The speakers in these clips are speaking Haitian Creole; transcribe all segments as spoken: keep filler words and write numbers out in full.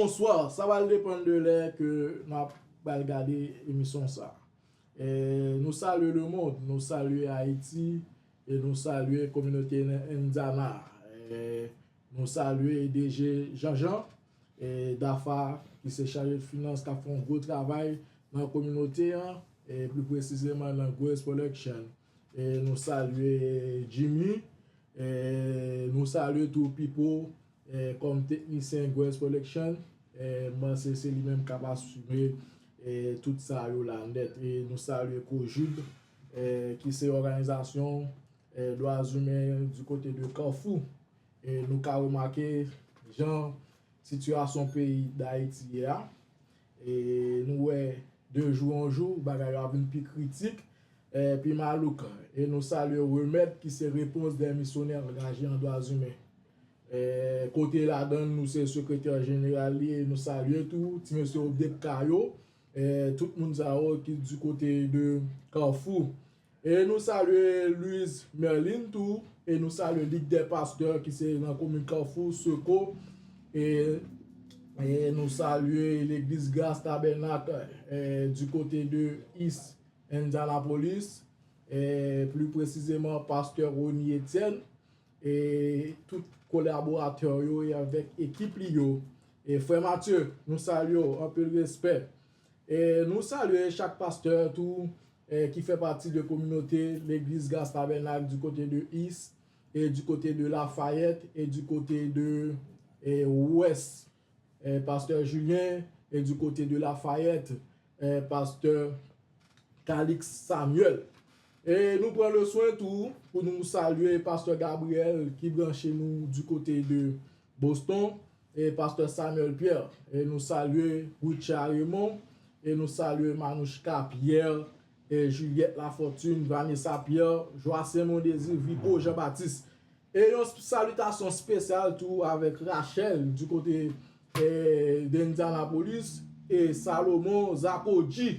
Bonswa, sa va depann de lè ke n ap pral gade emisyon sa. E nou salye lemonn, nou salye Ayiti, e nou salye kominote Indiana. E nou salye D G Jean Jean, e Dafa, ki se chaje de finans, k ap fè yon gwo travay nan kominote an, e pli presizeman nan Grace Production. E nou salye Jimmy, e nou salye tou Pipo, e kòm teknisyen Grace Production, e m panse se li menm k ap asime e tout sa yo la nèt. E nou salye Kojud, e ki se òganizasyon e dwa imen du kote de Kafou. E nou ka remake jan sitiyasyon peyi Dayiti ye a. E nou wè de jou an jou, bagay yo ap vin pi kritik, e pi malouk. E nou salye Remèd, ki se Réponse des missionnaires engagés en droits humains. E kote ladan nou se sekretè jeneral li, e nou salye tou ti mesye Obdepka yo, e tout moun sa yo ki du kote de Kafou. E nou salye Louise Merlin tou, e nou salye Ligue des Pasteurs ki se nan komin Kafou, Seko, e, e nou salye Legliz Gras Tabènak, e du kote de East Indianapolis, e pli presizeman Pastè Rony Etienne, e tout kolaboratè yo e avèk ekip li yo. E frè Mathieu, nou salye w, anpil respè. E nou salye chak pastè tou, e ki fè pati de kominote Legliz Gras Tabènak du kote de East, e du kote de Lafayette, e du kote de e West, e Pastè Julien, e du kote de Lafayette, e Pastè Calix Samuel. E nou pran le swen tou pou nou salye Pastè Gabriel ki branche nou du kote de Boston, e Pastè Samuel Pierre, e nou salye Richard Raymond, e nou salye Manouchka Pierre, e Juliette Lafortune, Vanessa Pierre, Joacin Mondésir, Vico Jean Baptiste. E yon salitasyon espesyal tou avèk Rachel du kote e de Indianapolis, e Salomon Zakoji,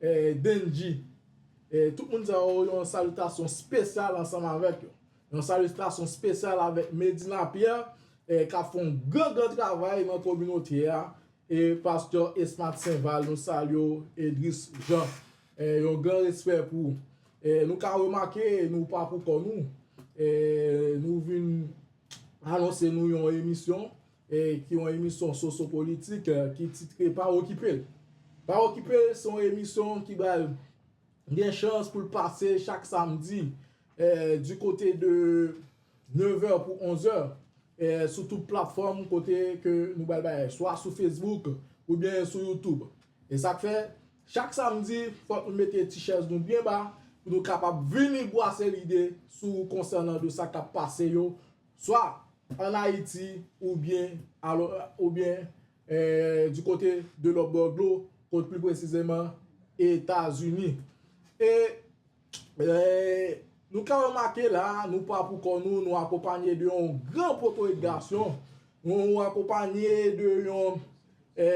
e Denji. E tout moun sa yo, yon salitasyon espesyal ansanm avèk yo. Yon salitasyon espesyal avèk Medina Pierre, e k ap fè yon gran gran travay nan kominote a. E Pastè Esmat Senval, nou salye w, Edris Jean. E yon gran respè pou ou. E nou ka remake, nou pa pou kò nou. E nou vin anonse nou yon emisyon, e ki yon emisyon sosyopolitik, e ki titre Pa Okipe l. Pa Okipe l se yon emisyon ki pral gen chans pou l pase chak samdi, e du kote de nevè pou onzè, e sou tout platfòm kote ke nou pral bay, swa sou Facebook oubyen sou YouTube. E sa k fè, chak samdi, fòk nou mete ti chèz nou byen ba pou nou kapab vini bwase lide sou konsènan de sa k ap pase yo, swa ann Ayiti oubyen, alò, oubyen e du kote de lòt bò dlo, kot pli presizeman Etazini. E, e nou ka remake la, nou pa pou kò nou, nou akonpanye de yon gran poto de gason, nou akonpanye de yon, e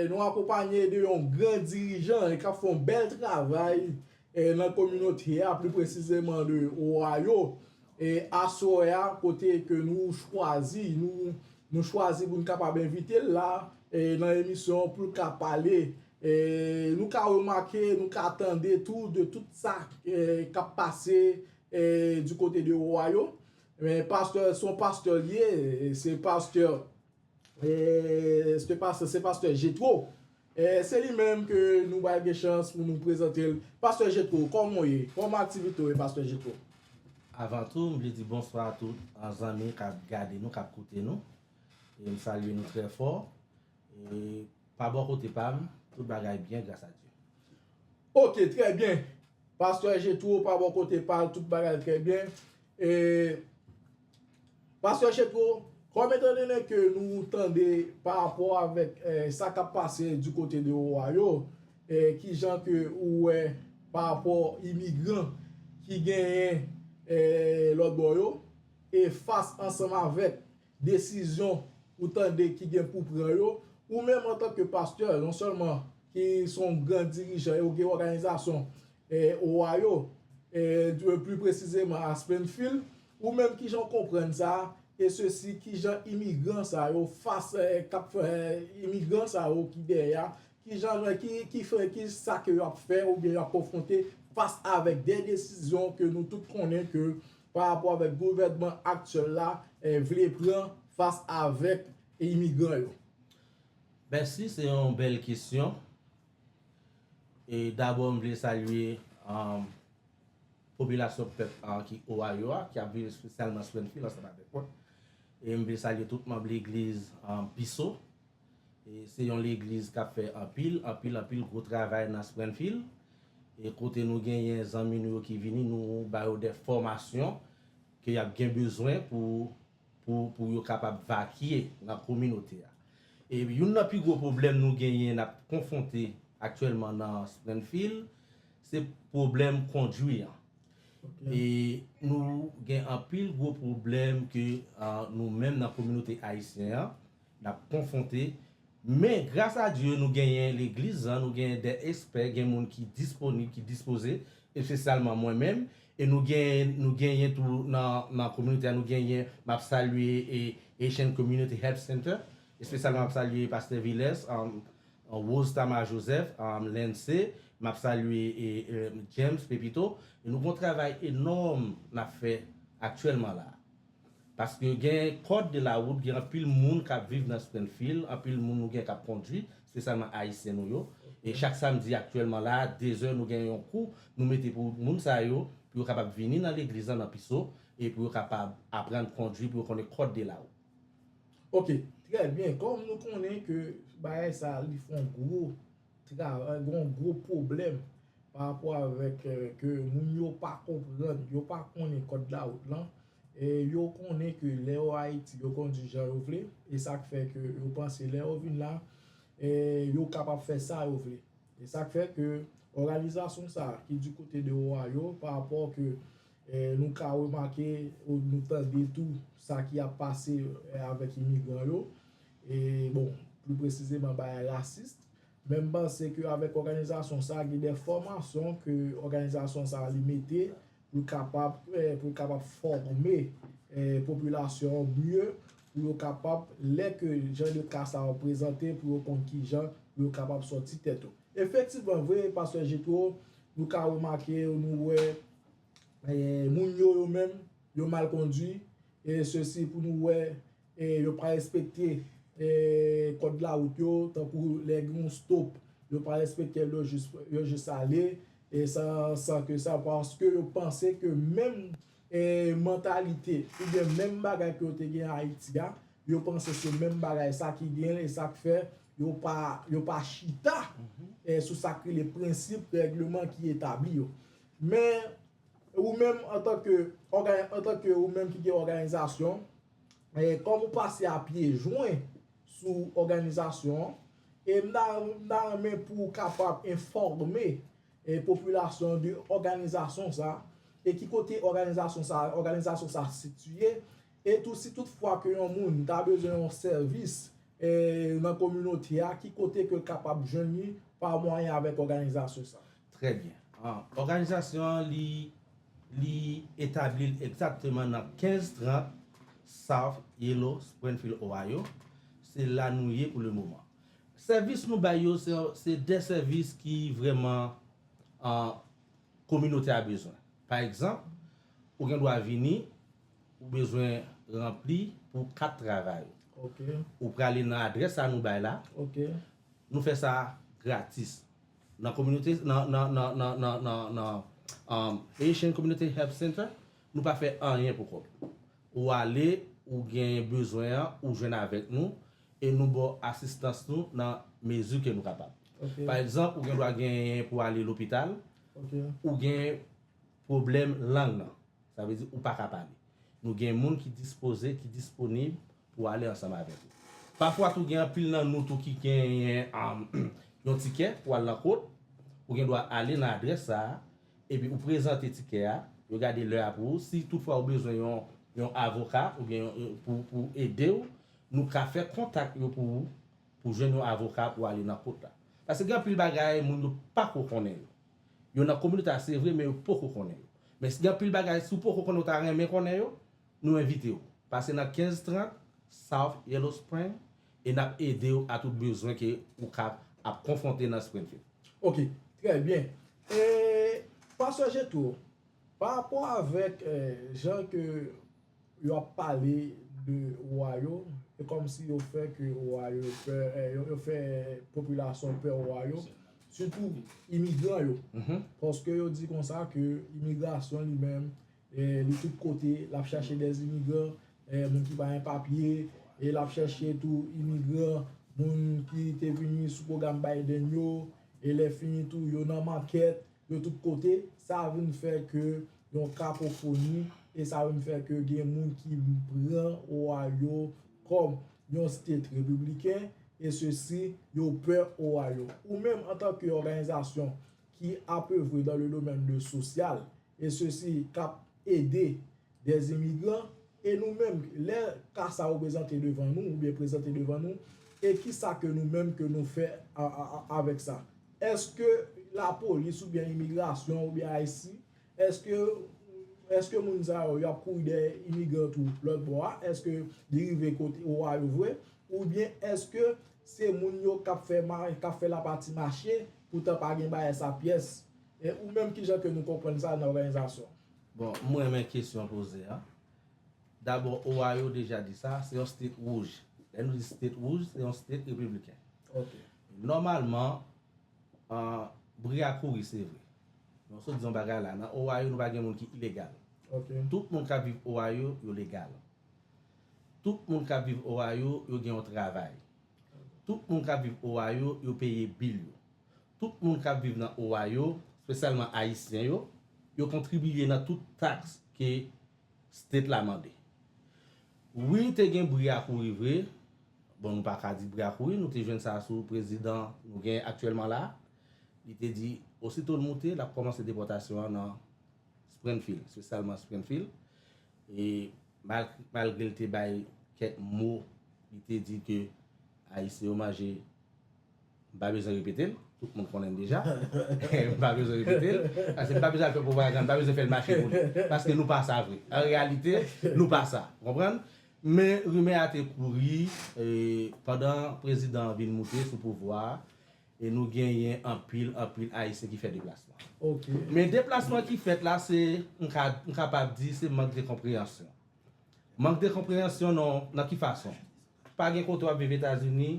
nou akonpanye de yon gran dirijan e k ap fè yon bèl travay e nan kominote a, pli presizeman de Ohio. E aswè a, kote ke nou chwazi, nou, nou chwazi pou n kapab envite l la, e nan emisyon pou l ka pale. E nou ka remake, nou ka tande tou de tout sa e k ap pase e du kote de Ohio. Men pastè, se yon pastè l ye, se pastè E, se pastè, se pastè Jetro. E, se li menm ke nou pral gen chans pou nou prezante l. Pastè Jetro, kòman w ye? Kòman aktivite w ye, pastè Jetro? Avan tou, m vle di bonswa a tout zanmi k ap gade nou, k ap koute nou. E m salye nou trè fò. E pa bò kote pa m, tout bagay byen, gras a Dye. Ok, trè byen. Pastè Jetro pa bò kote pa l, tout bagay trè byen. E, Pastè Jetro, kòm etan done ke nou tande pa rapò avèk e, sa k ap pase di kote de Ohio, e, kijan ke ou wè pa rapò imigran ki genyen e, lòt bò yo, e fas ansanm avèk desizyon ou tande ki gen pou pran yo, ou menm antanke pastè, non sèlman ki se yon gran dirijan e ou gen òganizasyon e, Ohio, e, pli presizeman a Springfield, ou menm kijan w konprann sa, E sesi, kijan imigran sa yo fas, eh, k ap fè, eh, imigran sa yo ki dèyè a, kijan, ki, ki fè, ki sa ke y ap fè oubyen y ap konfwonte fas avèk de desizyon ke nou tout konnen ke pa rapò avèk gouvènman aktyèl la, eh, vle pran fas avèk imigran yo. Mèsi, se yon bèl kesyon. E dabò, m vle salye, um, popilasyon pèp, uh, ki Ohio a, ki ap viv espesyalman Springfield ansanm avèk mwen. E m vle salye tout manm legliz, um, Piso. E se yon legliz k ap fè anpil, anpil, anpil gwo travay nan Springfield. E kote nou genyen zanmi nou yo ki vini, nou ba yo de fòmasyon ke y ap gen bezwen pou, pou, pou yo kapab vakye nan kominote a. E youn nan pi gwo pwoblèm nou genyen, n ap konfwonte aktyèlman nan Springfield, se pwoblèm kondwi an. E nou gen anpil gwo pwoblèm ke, ah, nou menm nan kominote ayisyen an, n ap konfwonte. Men, gras a Dye, nou genyen legliz lan, nou genyen de espè, gen moun ki disponib, ki dispoze, espesyalman mwen menm. E nou genyen, nou genyen tou nan, nan kominote a, nou genyen, m ap salye e Haitian Community Help Center, espesyalman m ap salye Pastè Viles, um, Rose Tama Joseph, um, Lensey, m ap salye e, e, James Pepito. E nou gen yon travay enòm n ap fè aktyèlman la. Paske gen kòd de la wout, gen anpil moun k ap viv nan Springfield, anpil moun nou gen k ap kondwi, espesyalman ayisyen nou yo. E chak samdi aktyèlman la, dezè, nou gen yon kou nou mete pou moun sa yo, pou yo kapab vini nan legliz lan nan Piso, e pou yo kapab aprann kondwi, pou yo konnen kòd de la wout. Ok, trè byen. Kòm nou konnen ke bagay sa li fè yon gwo travay, gen yon gwo pwoblèm pa rapò avèk, eh, ke moun yo pa konprann, yo pa konnen kòd lawout lan. E yo konnen ke lè yo Ayiti, yo kondui jan yo vle, e sa k fè ke yo panse lè yo vin la, eh, yo kapab fè sa yo vle. E sa k fè ke òganizasyon sa a ki di kote de Ohio, pa rapò ke, eh, nou ka remake, ou nou tande tou sa ki ap pase, eh, avèk imigran yo, e bon, pli presizeman bagay rasis, men m panse ke avèk òganizasyon sa a, gen de fòmasyon ke òganizasyon sa a li mete pou l kapab, eh, pou l kapab fòme, eh, popilasyon an mye, pou yo kapab, lè ke jan de ka sa yo prezante, pou yo konn kijan pou yo kapab sòti tèt yo. Efektivman vre, Pastè Jetro, nou ka remake, nou wè, eh, moun yo, yo menm, yo mal kondui, e sesi pou nou wè, eh, yo pa respekte, eh, kòd lawout yo, tankou lè gen yon stop, yo pa respekte l, yo jis, yo jis ale, e san, san ke sa, paske yo panse ke menm, eh, mantalite, oubyen menm bagay ke yo te gen Ayiti a, yo panse se menm bagay sa ki gen, e sa k fè yo pa, yo pa chita, eh, sou sa k rele prensip, règleman ki etabli yo. Men, ou menm antanke òga-, antanke ou menm ki gen òganizasyon, eh, kòm ou pase a pye jwen sou òganizasyon an, e m ta, m ta renmen pou w kapab enfòme, eh, popilasyon de òganizasyon sa, e ki kote òganizasyon sa, òganizasyon sa sitiye, e tou si tout fwa ke yon moun ta bezwen yon sèvis, eh, nan kominote a, ki kote ke l kapab jwenn li pa mwayen avèk òganizasyon sa. Trè byen. Ah, òganizasyon an, li, li etabli l egzakteman nan kenz trant South Yellow, Springfield, Ohio. Se la nou ye pou le moman. Sèvis nou bay yo, se, se de sèvis ki vrèman, ah, kominote a bezwen. Pa egzanp, ou gen dwa vini, ou bezwen ranpli pou kat travay. Ok, Ou prale nan adrès sa nou bay la. ok, Nou fè sa gratis. Nan kominote, nan, nan, nan, nan, nan, nan, nan, um, Haitian Community Help Center, nou pa fè anyen pou kòb. Ou ale, ou gen bezwen an, ou jwenn avèk nou, e nou ba w asistans nou nan mezi ke nou kapab. ok, Pa egzanp, ou gen dwa genyen pou ale lopital, ok, ou gen pwoblèm lang nan. Sa vle di ou pa ka pale. Nou gen moun ki dispoze, ki disponib pou ale ansanm avèk ou. Pafwa tou gen anpil nan nou tou ki genyen, um, yon tikè pou al nan kot. Ou gen dwa ale nan adrès sa a, epi ou prezante tikè a, yo gade lè a pou ou. Si toutfwa ou bezwen yon, yon avoka oubyen yon, pou, pou ede w, nou ka fè kontak yo pou ou, pou jwenn yon avoka pou ale nan kot la. Paske gen anpil bagay moun yo pako konnen yo. Yo nan kominote a, se vre, men yo poko konnen yo. Men si gen anpil bagay, si w poko konnen, ou ta renmen konnen yo, nou envite w. pase nan kenz trant South Yellow Spring, e n ap ede w a tout bezwen ke ou ka ap konfwonte nan Springfield. Ok, trè byen. E, Pastè Jetro, pa rapò avèk eh, jan ke yo ap pale de Ohio, e kòmsi yo fè ke Ohio pè, eh, yo, yo fè popilasyon pè Ohio, sitou imigran yo. Paske yo di konsa ke imigrasyon li menm, eh, li tout kote, l ap chache dè imigran, eh, moun ki pa gen papye, e l ap chache tou imigran, moun ki te vini sou pwogram Biden yo, e lè fini tou, yo nan makèt, yo tout kote, sa vin fè ke yon kakofoni, e sa vin fè ke gen moun ki pran Ohio kòm yon state repibliken, e sesi, yo pè Ohio. Ou menm, antanke òganizasyon ki apevre dans le domaine de social, e sesi k ap ede dè imigran, e nou menm, lè ka sa yo prezante devan nou, oubyen prezante devan nou, e kisa ke nou menm ke nou fè a, a, a, avèk sa? Èske lapolis oubyen imigrasyon oubyen I C E, èske, èske moun sa yo, y ap kouri dèyè imigran tou lòt bò a? Èske li rive kote Ohio vre? Oubyen èske se moun yo k ap fè, ma- k ap fè lapati mache, poutan pa gen bagay sa pyès? E ou menm, kijan ke nou konprann sa nan òganizasyon? Bon, m renmen kesyon poze a. Dabò, Ohio deja di sa, se yon state wouj. Lè nou di state wouj, se yon state repibliken. Ok. Nòmalman, ah, bri a kouri, se vre. Men w sot di yon bagay la, nan Ohio, nou pa gen moun ki ilegal. Ok. Tout moun k ap viv Ohio, yo legal. Tout moun k ap viv Ohio, yo gen yon travay. Tout moun k ap viv Ohio, yo peye bil yo. Tout moun k ap viv nan Ohio, espesyalman Ayisyen yo, yo kontribiye nan tout taks ke state la mande. Wi, te gen bri a kouri vre. Bon, nou pa ka di bri a kouri, nou te jwenn sa sou prezidan nou gen aktyèlman la. Li te di, osito l moute, l ap kòmanse depòtasyon an nan Springfield, espesyalman Springfield. E mal- malgre l te bay kèk mo, li te di ke Ayisyen yo manje, m pa bezwen repete l, tout moun konnen l deja. M pa bezwen repete l, paske m pa bezwen al fè pwopagann, m pa bezwen fè l mache pou li. Paske nou pa sa vre. An reyalite, nou pa sa. Konprann? Men rimè a te kouri, e, pandan prezidan an vin moute sou pouvwa a, e nou genyen anpil, anpil Ayisyen ki fè deplasman. Ok. Men deplasman ki fèt la, se, m ka, m kapab di, se mank de konpreyansyon. Mank de konpreyansyon nan, nan ki fason? Pa gen kote w ap viv Etazini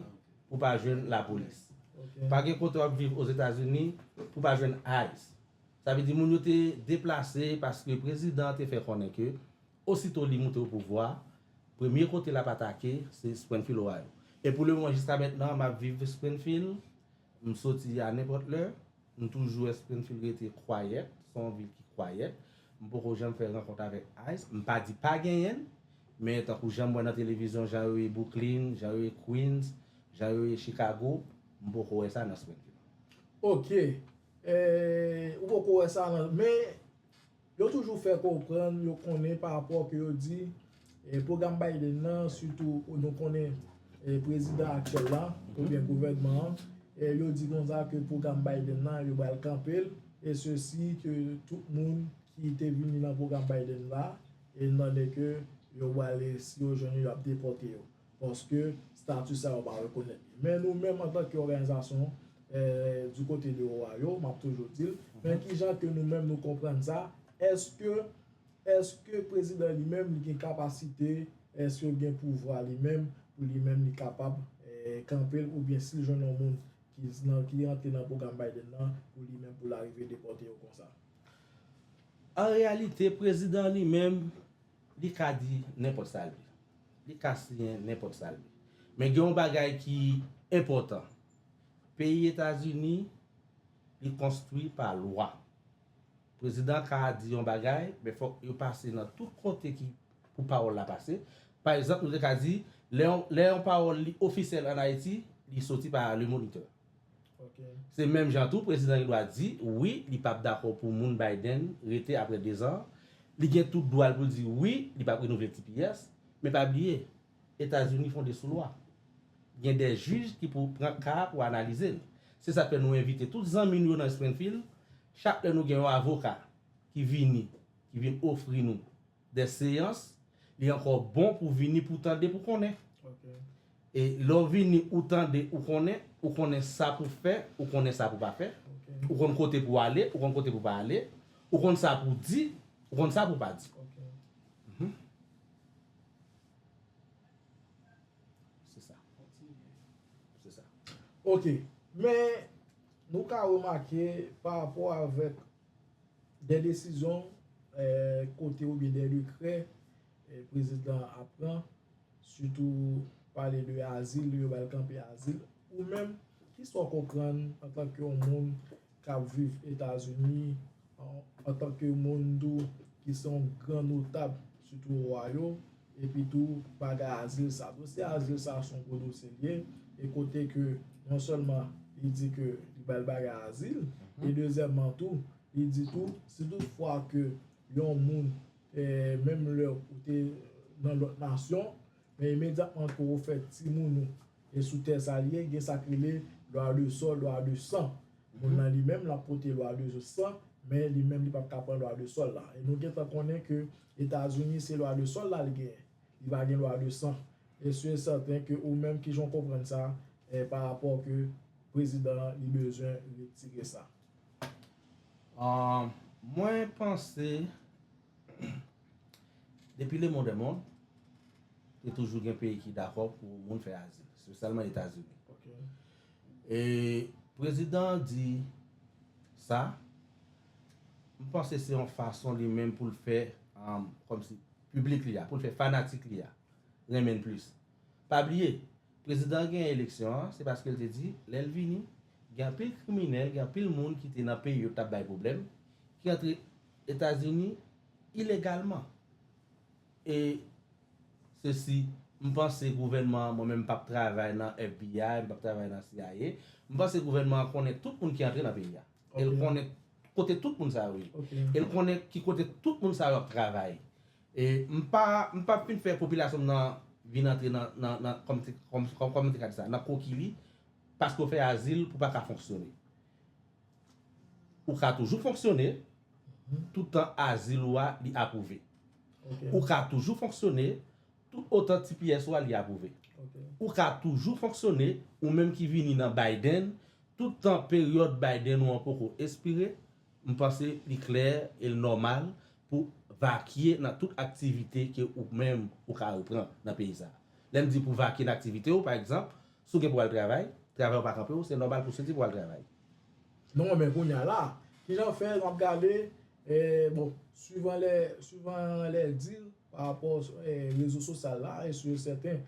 pou pa jwenn lapolis. Ok. Pa gen kote w ap viv Ozetazini pou pa jwenn I C E. Sa vle di moun yo te deplase paske prezidan an te fè konnen ke osito li moute o pouvwa, premye kote l ap atake, se Springfield, Ohio. E pou lemoman, jiska mentnan, m ap viv Springfield, m soti a nenpòt lè, m toujou wè Springfield rete kwayèt, se yon vil ki kwayèt. M poko janm fè rankont avèk I C E, m pa di pa genyen l, men tankou jan m wè nan televizyon, jan yo ye Brooklyn, jan yo ye Queens, jan yo ye Chicago, m poko wè sa nan Springfield. Ok. Eh, ou poko wè sa nan, men yo toujou fè konprann, yo konnen pa rapò ke yo di, eh, pwogram Biden nan, sitou nou konnen, eh, prezidan aktyèl la, oubyen gouvènman an, eh, yo di konsa ke pwogram Biden nan, yo pral kanpe l, e sesi ke tout moun ki te vini nan pwogram Biden la, e n tande ke yo pral, si yo jwenn yo, y ap depòte yo. Paske stati sa yo pa rekonèt li. Men nou menm antanke òganizasyon, eh, du kote de Ohio, m ap toujou di l, men kijan ke nou menm nou konprann sa? Èske, èske prezidan li menm li gen kapasite, èske l gen pouvwa li menm pou li menm li kapab, eh, kanpe l, oubyen si l jwenn yon moun ki nan, ki rantre nan pwogram Biden nan, pou li menm pou l arive depòte yo konsa? An reyalite, prezidan li menm, li ka di nenpòt sa l vle. Li ka siyen nenpòt sa l vle. Men gen yon bagay ki enpòtan. Peyi Etazini, li konstwi pa lwa. Prezidan ka di yon bagay, men fòk yo pase nan tout kote ki pou pawòl la pase. Pa egzanp, nou te ka di, lè yon, lè yon pawòl li ofisyèl ann Ayiti, li soti pa Le Moniteur. Ok. Se menm jan tou, prezidan gen dwa di, wi, li p ap dakò pou moun Biden rete apre dezan. Li gen tout dwa l pou l di, wi, li p ap renouvle T P S, men pa bliye, Etazini fonde sou lwa. Gen de jij ki pou pran ka a pou analize l. Se sa k fè nou envite tout zanmi nou yo nan Springfield, chak lè nou gen yon avoka ki vini, ki vin ofri nou de seyans, Li ankò bon pou vini pou tande, pou konnen. Ok. E lè w vini, ou tande, ou konnen, ou konnen sa pou fè, ou konnen sa pou pa fè. Ok. Ou konn kote pou ale, ou konn kote pou pa ale. Ou konn sa pou di, ou konn sa pou pa di. Ok. Mhm. Se sa. Se sa. Ok. Men, nou ka remake pa rapò avèk de desizyon, eh, kote oubyen de dekrè, eh, prezidan ap pran, sitou pale de azil, yo ba l kanpe azil. Ou menm, kisa w konprann antanke yon moun k ap viv Etazini, an, antanke moun tou ki se yon gran notab, sitou owa yo, epi tou bagay azil sa. Dosye azil sa se yon gwo dosye l ye, e kote ke non sèlman li di ke li ba l bagay azil, e dezyèmman tou, li di tou, si tout fwa ke yon moun, eh, menm lè ou te nan lòt nasyon, men imedyatman ke ou fè timoun ou e sou tè sa l ye, gen sa k rele lwa de sòl, lwa de san. Moun nan li menm, l ap pote lwa de san, men li menm li p ap ka pran lwa de sòl la. E nou gentan konnen ke Etazini se lwa de sòl la li genyen. Li pa gen lwa de san. E si e sèten ke ou menm ki jan w konprann sa, eh, pa rapò ke prezidan an li bezwen retire sa. Ah, mwen panse, depi le monde est monde, te toujou gen peyi ki dakò pou moun fè azil, espesyalman Etazini. Ok. E prezidan an di sa, m panse se yon fason li menm pou l fè, um, kòmsi piblik li a, pou l fè fanatik li a renmen l plis. Pa bliye, prezidan an genyen eleksyon an, se paske l te di, lè l vini, gen anpil kriminèl, gen anpil moun ki te nan peyi yo t ap bay pwoblèm, ki antre Etazini ilegalman. E sesi, m panse gouvènman an, mwen menm m p ap travay nan F B I, m p ap travay nan C I A, m panse gouvènman an konnen tout moun ki antre nan peyi a. E l Ok. konnen kote tout moun sa yo ye. Ok. E l konnen ki kote tout moun sa yo ap travay. E m pa, m p ap fin fè popilasyon m nan vin antre nan, nan, nan kòm te, kòm, kòm, kòm te ka di sa, nan koki li, paske w fè azil pou w pa ka fonksyone. Ou ka toujou fonksyone, toutan azil ou a li apwouve. Ok. Ou ka toujou fonksyone, tout otan T P S ou a li apwouve. Ok. Ou ka toujou fonksyone, ou menm ki vini nan Biden, toutan peryòd Biden ou an poko espire, m panse li klè e l nòmal pou vakye nan tout aktivite ke ou menm ou ka reprann nan peyi sa. Lè m di pou vakye nan aktivite w, pa egzanp, si w gen pou w al travay, travay ou pa kanpe w, se nòmal pou w soti pou w al travay. Non, men kounye a la, kijan fè n ap gade, eh, bon, suivan lè, suivan lè dil, pa rapò, eh, rezo sosyal la, e si e sèten,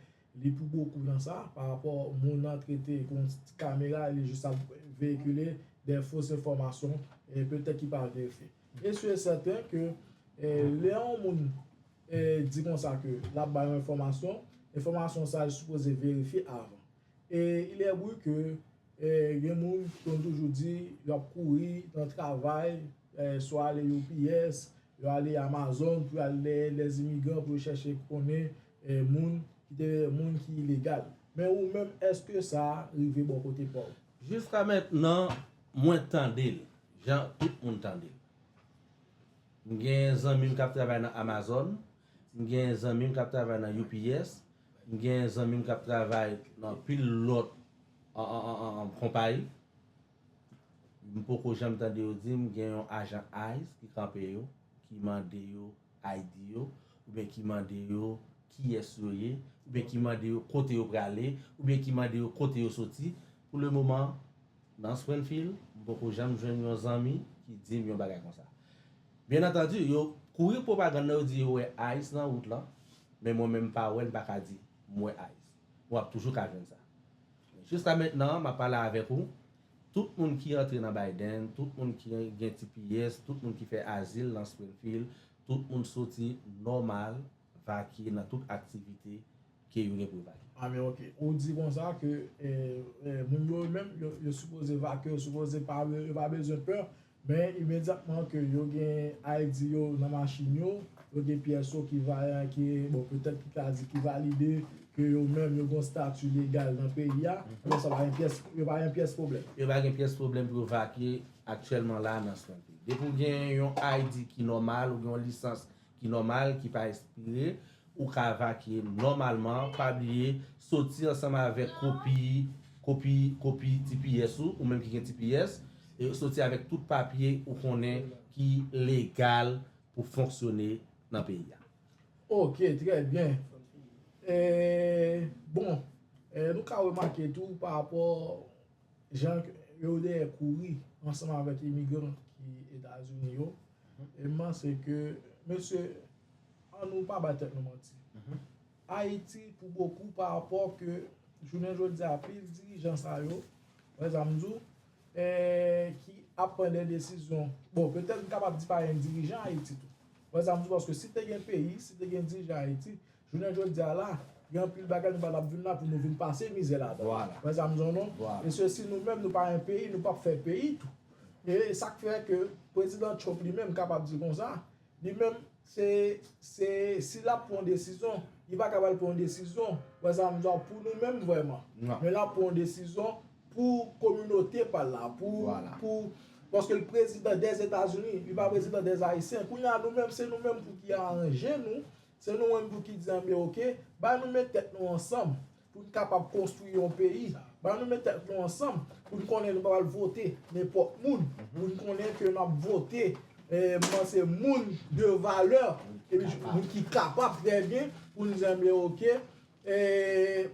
li pou bokou nan sa, pa rapò moun nan trete kon ti kamera, li jis ap veyikile de fos enfòmasyon, e petèt ki pa verifye. E si e sèten ke, eh, lè yon moun, eh, di konsa ke l ap bay yon enfòmasyon, enfòmasyon sa a sipoze verifye avan. E il est vrai que, eh, gen moun ki konn toujou di yo ap kouri nan travay, eh, swa ale U P S, yo ale Amazon pou yo al dèyè lèzimigran pou yo chèche konnen, eh, moun ki te, moun ki ilegal. Men ou menm, èske sa rive bò kote pa w? Jiska mentnan, mwen tande l, jan tout moun tande l. M gen zanmi m k ap travay nan Amazon, m gen zanmi m k ap travay nan U P S, m gen zanmi m k ap travay nan pil lòt, an, an, an, an, an, konpayi. M poko janm tande yo di m gen yon ajan ice ki kanpe yo, ki mande yo I D yo, oubyen ki mande yo kiyès yo ye, oubyen ki mande yo kote yo prale, oubyen ki mande yo kote yo soti. Pou le moman, nan Springfield, m poko janm jwenn yon zanmi ki di m yon bagay konsa. Byen antandi, yo kouri pwopagann nan, yo di yo wè ice nan wout lan, men mwen menm m pa wè l, m pa ka di m wè ice. W ap toujou ka jwenn sa. Jiska mentnan, m ap pale avèk ou, tout moun ki antre nan Biden, tout moun ki gen T P S, tout moun ki fè azil nan Springfield, tout moun soti nòmal, vakye nan tout aktivite ke yo gen pou yo vakye. A men ok. Ou di konsa ke, eh, eh, moun yo menm, yo, yo sipoze vakye, yo sipoze pa, yo pa bezwen pè, men imedyatman ke yo gen I D yo nan machin yo, yo gen pyès yo ki va, ki, bon, petèt ki ka di ki valide ke yo menm yo gen stati legal nan peyi a, men sa pa gen pyès, yo pa gen pyès pwoblèm. Yo pa gen pyès pwoblèm pou yo vakye aktyèlman la nan Springfield. Depi w gen yon I D ki nòmal, ou gen yon lisans ki nòmal, ki pa ekspire, ou ka vakye nòmalman. Pa bliye, soti ansanm avèk kopi, kopi, kopi T P S ou, ou menm ki gen T P S, e soti avèk tout papye ou konnen ki legal pou fonksyone nan peyi a. Ok, trè byen. E, bon, e, nou ka remake tou pa rapò jan yo dèyè kouri ansanm avèk imigran ki Etazini yo. E m panse ke, mesye, an nou pa bay tèt nou manti. Ayiti, pou bokou, pa rapò ke jounen jodi a, pil dirijan sa yo, wè sa m di w, e, ki ap pran de desizyon. Bon, petèt m kapab di pa gen dirijan Ayiti tou. Wè sa m di w, paske si te gen peyi, si te gen dirijan Ayiti, jounen jodi a la, gen anpil bagay nou pa t ap vin la pou nou vin pase mizè ladan. Wè sa m di w non? E se si nou menm nou pa gen peyi, nou p ap fè peyi tou. E sa k fè ke prezidan Trump li menm kapab di konsa, li menm, se, se, si l ap pran yon desizyon, li pa ka pral pran yon desizyon, wè sa m di w, pou nou menm vrèman. Men l ap pran yon desizyon pou kominote pa l la, pou, pou, paske l prezidan dèzetazini, li pa prezidan dèzayisyen. Kounye a nou menm, se nou menm pou ki aranje nou, se nou menm pou ki di, anben, ok, ba nou met tèt nou ansanm pou n kapab konstwi yon peyi. Ba nou met tèt nou ansanm pou n konnen nou pa pral vote nenpòt moun, pou n konnen ke n ap vote, e, m panse, moun de valè, epi moun ki kapab trè byen, pou n di, anben, ok, e,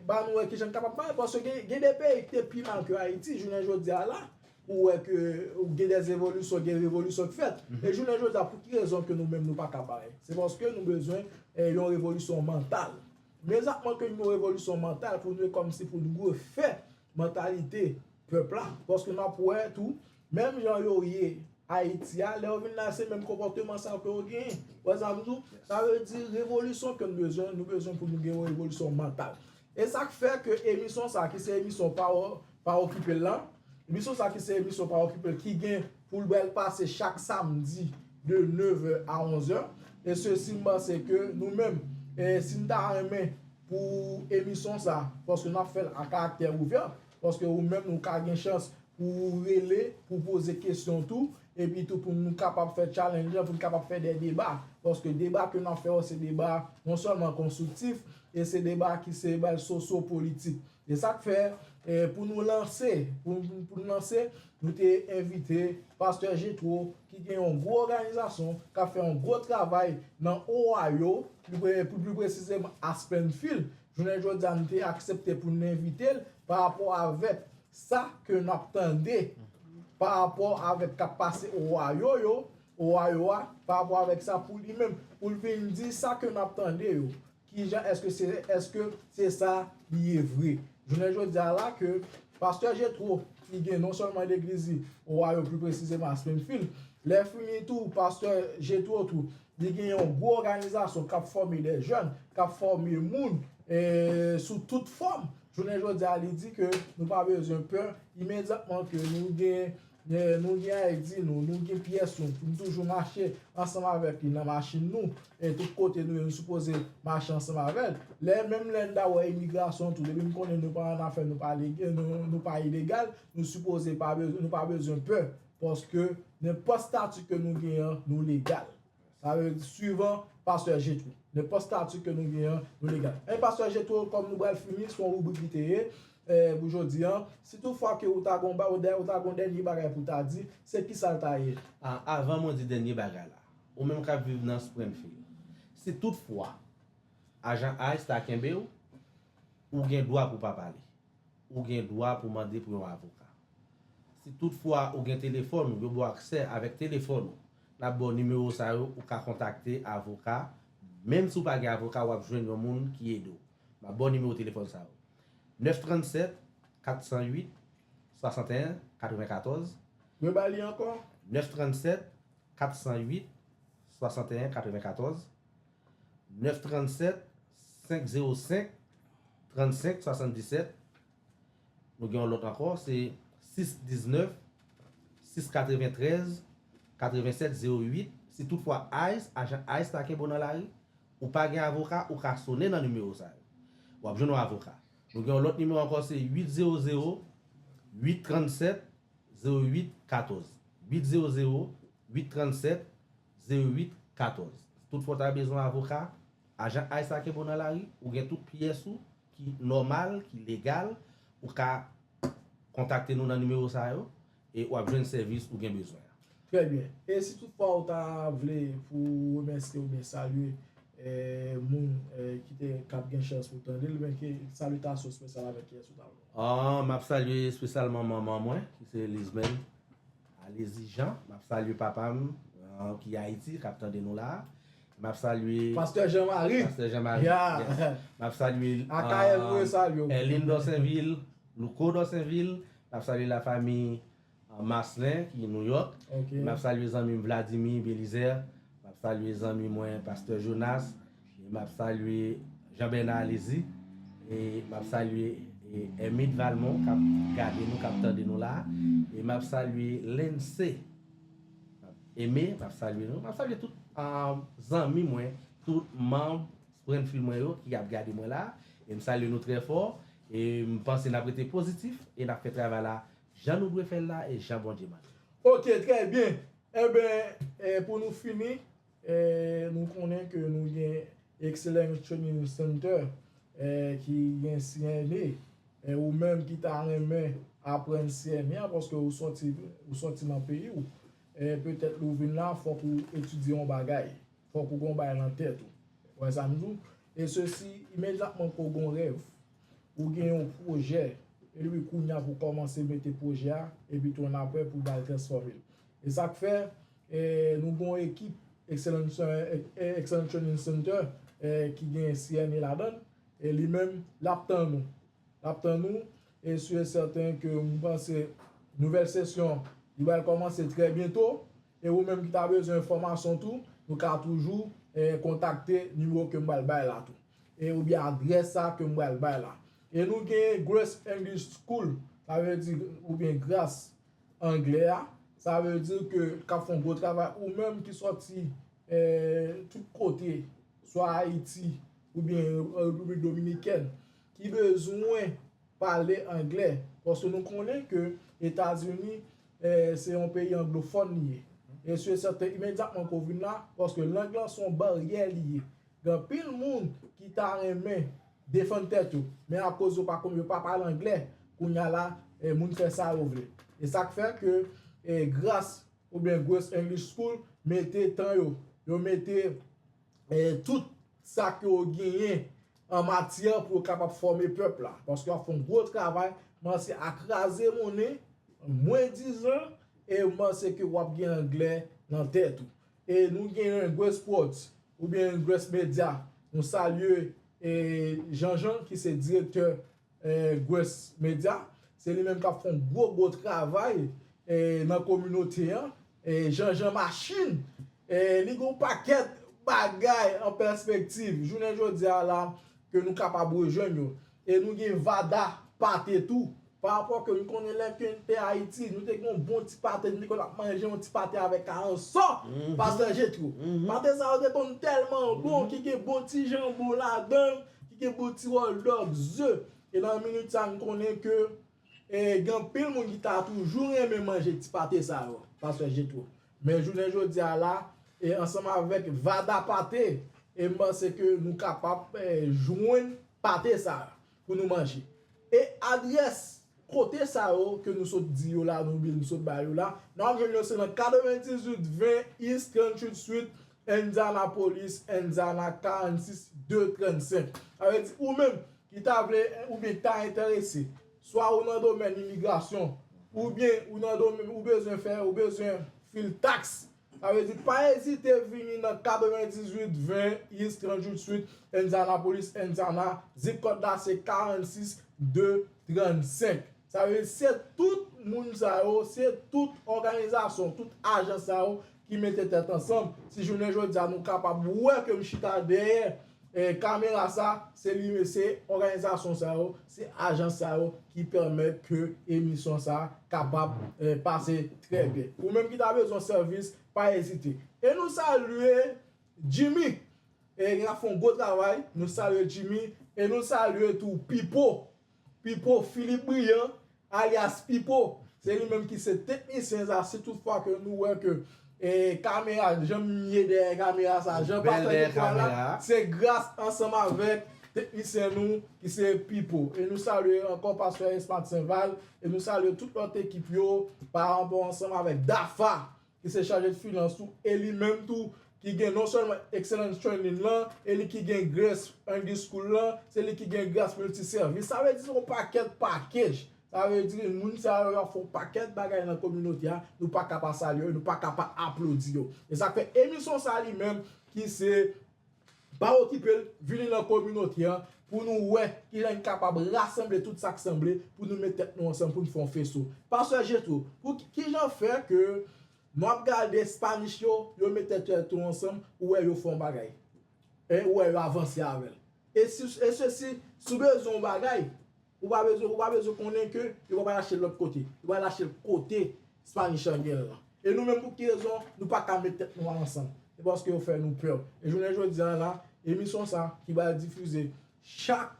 ba nou wè kijan n kapab bay, paske gen, gen de peyi ki te pi mal ke Ayiti, jounen jodi a la, ou wè ke ou gen de evolisyon, gen revolisyon ki fèt. E jounen jodi a, pou ki rezon ke nou menm nou pa ka bay? Se paske nou bezwen, e, yon revolisyon mantal. Men egzakteman ke yon revolisyon mantal pou nou, kòmsi pou nou refè mantalite pèp la. Paske n ap wè tou, menm jan yo ye Ayiti a, lè yo vin la, se menm konpòteman sa yo ke yo genyen. Wè sa m di w? Sa vle di revolisyon ke nou bezwen, nou bezwen pou nou gen yon revolisyon mantal. E sa k fè ke emisyon sa ki se emisyon pa, pa okipe l lan, emisyon sa ki se emisyon pa okipe l ki gen pou l pral pase chak samdi de nèf è a onz è. E sesi m panse ke nou menm, e si n ta renmen pou emisyon sa, paske n ap fè l a karaktè ouvè, paske ou menm ou ka gen chans pou rele, pou poze kesyon tou, epi tou pou nou kapab fè challenge lan, pou nou kapab fè de deba. Paske deba ke n ap fè yo, se deba non sèlman konstriktif, e se deba ki se bay sosyo-politik. E sa k fè, e, pou nou lanse, pou, pou nou lanse, nou te envite Pastè Jetwo, ki gen yon gwo òganizasyon, k ap fè yon gwo travay nan Ohio, pli pre-, pou pli presizeman a Springfield. Jounen jodi a, nou te aksepte pou n envite l pa rapò avèk sa ke n ap tande, pa rapò avèk k ap pase Ohio yo, Ohio a, pa rapò avèk sa pou li menm, pou l vin di sa ke n ap tande yo. Kijan, èske se, èske se sa li ye vre? Jounen jodi a la ke Pastè Jetwo, ki gen non sèlman legliz li Ohio, pli presizeman a Springfield, lè fini tou, Pastè Jetwo tou, li gen yon gwo òganizasyon k ap fòme de jèn, k ap fòme moun, e, sou tout fòm. Jounen jodi a, li di ke nou pa bezwen pè, imedyatman ke nou gen, e, nou gen I D nou, nou gen pyès nou, pou nou toujou mache ansanm avèk li nan machin nou, e tout kote nou ye, nou sipoze mache ansanm avè l. Lè, menm lè n ta wè imigrasyon tou, depi m konnen nou pa annafè, nou pa lege-, nou, nou pa ilegal, nou sipoze pa bezwen, nou pa bezwen pè, paske nenpòt stati ke nou genyen an, nou legal. Sa vle di, swivan Pastè Jetwo. Nenpòt stati ke nou genyen an, nou legal. E Pastè Jetwo, kòm nou pral fini, se yon ribrik li te ye, e, pou jodi an. Si toutfwa ke ou ta gon ba-, ou dè-, ou ta gon dènye bagay pou w ta di, se kisa l ta ye? A, avan mwen di dènye bagay la, ou menm k ap viv nan Springfield, si toutfwa ajan ice ta kenbe w, ou gen dwa pou w pa pale. Ou gen dwa pou mande pou yon avoka. Si toutfwa ou gen telefòn ou, yo ba w aksè avèk telefòn ou, n ap ba w nimewo sa yo, ou ka kontakte avoka. Menm si w pa gen avoka, w ap jwenn yon moun ki ede w. M ap ba w nimewo telefòn sa yo. Nèf trannsèt, kat san uit, swasanteyen, katrevenkatòz. Rebay li ankò. Nèf trannsèt, kat san uit, swasanteyen, katrevenkatòz. Nèf trannsèt, senk zewo senk, trannsenk swasanndisèt. Nou gen yon lòt ankò, se sis diznèf, sis katreventrèz, katrevensèt zewo uit. Si toutfwa ice, ajan ice ta kenbe w nan lari, ou pa gen avoka, ou ka sone nan nimewo sa yo. W ap jwenn yon avoka. Nou gen yon lòt nimewo ankò, se uit zewo zewo, uit trannsèt, zewo uit katòz. Uit zewo zewo, uit trannsèt, zewo uit katòz. Toutfwa w ta bezwen avoka, Ajan ICE la kenbe w nan lari, ou gen tout pyès ou ki nòmal, ki legal, ou ka kontakte nou nan nimewo sa yo e w ap jwenn sèvis ou gen bezwen an. Trè byen. E si toutfwa ou ta vle pou remèsye oubyen salye eh, moun eh, ki te k ap gen chans pou tande l, men ki salyitasyon espesyal avèk kiyès ou ta vle? Ah, m ap salye espesyalman manman mwen, ki se Lizmèn Alezi Jean. M ap salye papa m, ah, ki Ayiti, k ap tande nou la. M ap salye Pastè Jean Marie. Pastè Jean Marie. Yeah. Yes. M ap salye Akayè, ah, nou salye w. Erline Dorsainville, Louko Dorsainville. M ap salye lafanmi ah, Marcelin, ki New York. Ok. M ap salye zanmi m Vladimir Belizaire. M ap salye zanmi mwen Pastè Jonas. E m ap salye Jean Bernard Alezi. E m ap salye e, Hermide Valmont k ap gade nou, k ap tande nou la. E m ap salye Lensé Aimé, m ap salye nou. M ap salye tout ah, zanmi mwen, tout manm Springfield mwen yo ki ap gade mwen la. E m salye nou trè fò. E m panse n ap rete pozitif e n ap fè travay la jan nou dwe fè l la e jan Bondye mande. Ok, trè byen. Enben, eh, pou nou fini, eh, nou konnen ke nou gen Excellence Training Center, eh, ki gen C N A. Eh, ou menm ki ta renmen aprann C N A, paske ou sòti, ou sòti nan peyi w, eh, petèt lè w vin la, fòk ou etidye yon bagay. Fòk ou gen yon bagay nan tèt ou. Ou wè sa m di w? E sesi, imedyatman ke w gen yon rèv, ou gen yon pwojè, epi kounye a pou w kòmanse mete pwojè a, epi tou annapre pou w ba l transfòme l. E sa k fè, eh, nou gen yon ekip Excellence, eh, eh, Excellence Training Center, eh, ki gen C N A ladan l, e li menm, l ap tann nou. L ap tann nou, e si e sèten ke m panse nouvèl sesyon, li pral kòmanse trè byento, e ou menm ki ta bezwen enfòmasyon tou, nou ka toujou, eh, kontakte nimewo ke m pral bay la tou. E oubyen adrès sa ke m pral bay la. E nou gen Grace English School, sa vle di, oubyen Gras Anglè a, sa vle di ke k ap fè yon gwo travay, ou menm ki sòti, eh, tout kote, swa Ayiti, oubyen, eh, Repiblik Dominikèn, ki bezwen pale anglè, paske nou konnen ke Etazini, eh, se yon peyi anglofòn li ye. E si e sèten, imedyatman ke w vin la, paske lang lan se yon baryè li ye. Gen anpil moun ki ta renmen defann tèt yo, men akoz yo pa konn, yo pa pale anglè, kounye a la, eh, moun fè sa yo vle. E sa k fè ke, eh, Gras oubyen Grace English School mete tan yo, yo mete, eh, tout sa ke yo genyen an matyè pou yo kapab fòme pèp la. Paske y ap fè yon gwo travay, kòmanse a kraze monnen, mwendizan, e m panse ke w ap gen anglè nan tèt ou. E nou genyen Grace Sports oubyen Grace Media. Nou salye, eh, Jean Jean, ki se direktè, eh, Grace Media. Se li menm k ap fè yon gwo, gwo travay, eh, nan kominote an. Eh, Jean Jean Machin, eh, li gen yon pakèt bagay an pèspektiv. Jounen jodi a la, ke nou kapab rejwenn yo. E nou gen Vada Pate tou. Pa rapò ke nou konnen lè ke n te Ayiti, nou te gen yon bon ti pate, nou te konn ap manje yon ti pate avèk karanson, pastè Jetro. Pate sa yo te konn tèlman bon, ki gen bon ti janbon ladan l, ki gen bon ti hotdog, ze. E nan minit sa, nou konnen ke, e, gen anpil moun ki ta toujou renmen manje ti pate sa yo, pastè Jetro. Men jounen jodi a la, e ansanm avèk Vada Pate, e m panse ke nou kapab, e, jwenn pate sa a pou nou manje. E adrès kote sa yo ke nou sot di yo la, nou oubyen nou sot ba yo la, n ap jwenn yo se nan katrevendizuit ven East tranntuit Street, Indianapolis, Indiana, karannsis de trannsenk. Sa vle di, ou menm ki ta vle oubyen ki ta enterese, swa ou nan domèn imigrasyon, oubyen ou nan domèn, ou bezwen fè, ou bezwen fil taks, sa vle di, pa ezite vini nan katrevendizuit ven East tranntuit Street, Indianapolis, Indiana. Zip kòd la se karannsis de trannsenk. Sa vle di, se tout moun sa yo, se tout òganizasyon, tout ajans sa yo ki mete tèt ansanm. Si jounen jodi a nou kapab wè ke m chita dèyè, eh, kamera sa, se li, se òganizasyon sa yo, se ajans sa yo ki pèmèt ke emisyon sa kapab, eh, pase trè byen. Ou menm ki ta bezwen sèvis, pa ezite. E nou salye Jimmy. E l ap fè yon gwo travay. Nou salye Jimmy. E nou salye tou Pipo. Pipo, Philippe Briand, alyas Pipo. Se li menm ki se teknisyen sa. Si toutfwa ke nou wè ke, e kamera, jan m ye dèyè kamera sa, jan pastè Jetro la, se gras ansanm avèk teknisyen nou ki se Pipo. E nou salye ankò pastè Esmat Senval, e nou salye tout lòt ekip yo, pa rapò ansanm avèk Dafa, ki se chaje de finans tou, e li menm tou, ki gen non sèlman Excellence Training lan, e li ki gen Grace Angus School lan, se li ki gen Grace Multiservice. Sa vle di se yon pakèt package. Sa vle di moun sa yo ap fè yon pakèt bagay nan kominote a, nou pa ka pa salye yo, nou pa ka pa aplodi yo. E sa k fè emisyon sa li menm, ki se Pa okipe l, vini nan kominote an pou nou wè kijan n kapab rasanble tout sa k sanble pou nou met tèt nou ansanm pou n fè yon feso. Pastè Jetro, pou ki- kijan fè ke nou ap gade Spanish yo, yo met tèt tèt yo ansanm, ou wè yo fè yon bagay. E ou wè yo avanse avè l. E si, e se si, si w bezwen yon bagay, ou pa bezwen, ou pa bezwen konnen ke yo pa pral achte l lòt kote. Yo pral achte l kote Spanish an gen l lan. E nou menm pou ki rezon nou pa ka met tèt nou ansanm? Se paske yo fè nou pè. E jounen jodi a la, emisyon sa ki pral difize chak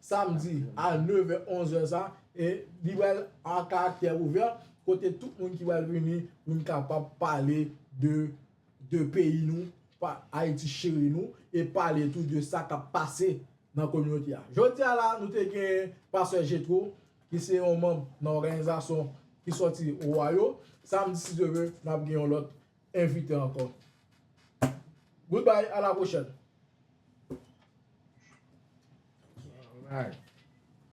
samdi a nevè, onzè sa, e li pral an karaktè ouvè, kote tout moun ki pral vini pou n kapab pale de, de peyi nou, pa, Ayiti cheri nou, e pale tou de sa k ap pase nan kominote a. Jodi a la, nou te gen pastè Jetro, ki se yon manm nan òganizasyon ki sòti Owayo. Samdi, si Dye vle, n ap gen yon lòt envite ankò. Goodbye, à la prochaine. Alright.